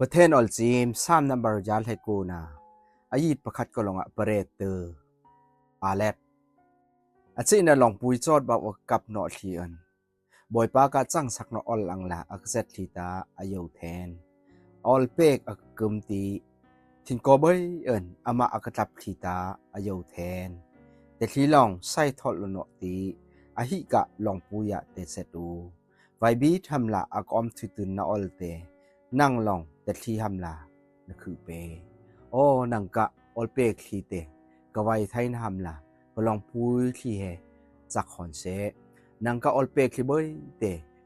ປະເທນອອລຈີມ ຊາມນຳບັນຍາດໄທກູນາ ອາຍິດປະຄັດກະລອງອະປະເຣດເຕີ ອາແລັດ ອາຊິນະລອງປຸຍຈອດບາວອາກັບເນາະທີເອິນ ບອຍປາກະຈັງສັກເນາະອອລອັງລາ ອາກະເຊັດທີຕາ ອາໂຍແທນ ອອລເປກອາກະກຶມຕີ ທິນກໍເບີຍເອິນ ອາມະອາກະຕັບທີຕາ ອາໂຍແທນ ແຕ່ທີລອງໄຊທອດລະເນາະຕີ ອາຫິກະລອງປຸຍະເຕເຊັດອູ ໄວບີທຳລາອາກອມທຸຍຕື່ນນະອອນເຕ ນັງລອງແຕ່ທີຫຳລາ ນະຄືເປ ໂອ ນັງກະອອນເປກທີເຕ ກະໄວໄທນະຫຳລາ ກະລອງປຸຍທີເຮ ຈັກຮອນເຊ ນັງກະອອນເປກທີເບີຍເຕ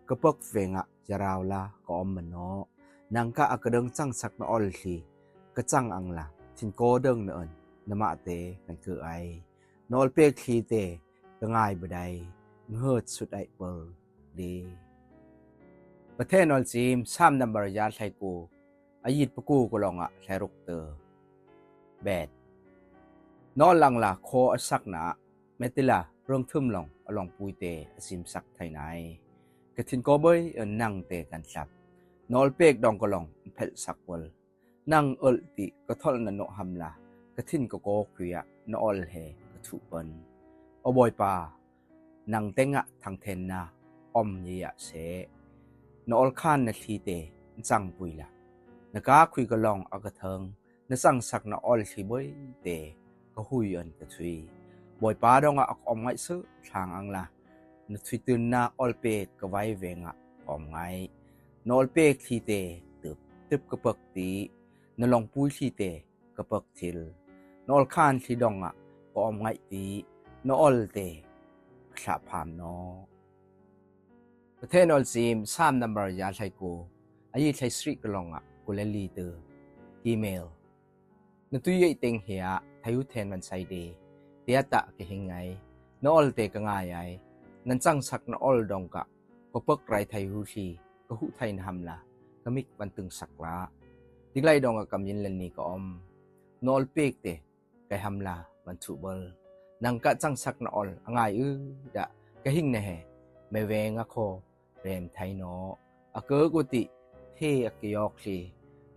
ກະເປິກເວງະ ຈະລາວລາ ກະອອມມະເນາະ ນັງກະອາກະເດິງຈັງສັກນະອອນທີ ກະຈັງອັງລາ ທິນກໍເດິງນະເອິນ ນະມະເຕ ກັນເກີໄອ ນອລເປກທີເຕ ກະງ່າຍບໍ່ໄດ້ ເຫີດສຸດໄອເປີເດ ປະເທນອອລຈີມ ຊາມນຳບັນຍາດໄທກູ ອາຍິດປະກູກະລອງອະ ໄທຣຸກເຕີ ແບດ ນອນລັງລາ ຄໍອາສັກນະ ແມຕິລາ ເຣິງທຶມລອງ ອະລອງປຸຍເຕ ອາຊິມສັກໄທນາຍ ກະທິນກໍເບີຍເອິນ ນັງເຕກັນສັບ ນອລເປກດອງກະລອງ ແພັດສັກເວີລ ນັງເອິລຕິ ກະທໍລະນະໂນຫຳລາ ກະທິນກະກໍຄຸຍອະ ນະອອນເຮ ກະທຸເປິນ ອອບອຍປາ ນັງເຕັງອະ ທັງເທັນນາ ອອມເຍຍະເຊ ນະອອນຄານນະທີເຕ ຈັງປຸຍລະ ນະກາຄຸຍກະລອງອາກະເທີງ ນະສັງສັກນະອອນທີເບີຍເຕ ກະຫຸຍເອິນກະທຸຍ ບອຍປາດອງອາກອມໄງເຊ ທາງອັງລາ ນະທຸຍຕື່ນນາອອນເປກ ກະໄວເວງອາກອມໄງ ນອອນເປກທີເຕ ຕຶບ ຕຶບກະເປິກຕີ ນະລອງປຸຍທີເຕ ກະເປິກທິລ ນອອນຄານທີດອງອາ ກອມໄງຕີ ນະອອນເຕ ກະສະພາມເນາະ ປະເທນອອລຈີມ ຊາມນຳບັນຍາດໄທກູ ອາຍິດໄທສຣິກະລອງອາ ກຸເລລີເຕີ ອີເມລ ນະຕຸຍເຢຍເຕັງເຮອ ໄທຫູແທນວັນໄຊເດ ເຕຍະຕະກະເຮັງໄງ ນະອອນເຕກະງ່າຍໄອ ນັນຈັງສັກນະອອນດອງກະ ກະເປິກໄລໄທຫູທີ ກະຫຸໄທນະຫຳລາ ກະມິກວັນຕຶງສັກລາ ດິກໄລດອງອາກຳຍິນແລນນີກະອອມ ນອອນເປກເຕ ໄກຫຳລາ ວັນທຸເບີລ ນັງກະຈັງສັກນະອອນ ອາງ່າຍອືດະ ກະຫິງນະແຮ ແມເວງອາຄໍ ແຣມໄທເນາະ ອາເກີກຸຕິ ເທອາກະຍອກທີ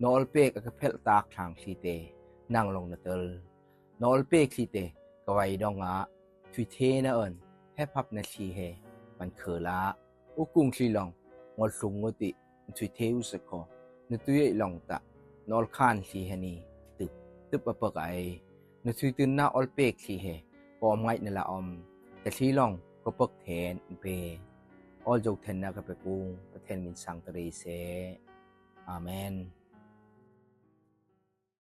ນອອນເປກອາກະເພັລຕາກທາງທີເຕ ນັງລອງນະເຕີລ ນອອນເປກທີເຕ ກະໄວດອງອາ ທຸຍເທນະເອິນ ແຮບຮັບນະທີເຮ ມັນເຄີລາ ອຸກຸງທີລອງ ງອດຊຸງງົວຕິ ນະທຸຍເທອຸສະຄໍ ນະຕຸຍເຢຍລອງຕະ ນອລຄານທີເຮນີ ຕຶບ ຕຶບອະເປິກໄອ ນະທຸຍຕື່ນນາອອລເປກທີເຮ ກອມໄງນະລະອອມ ແຕ່ທີລອງກະເປິກແທນເປ ອອລໂຈກແທນນາກະເປກຸງ ປະແທນມິນສັງຕະເຣເຊ ອາເມນ.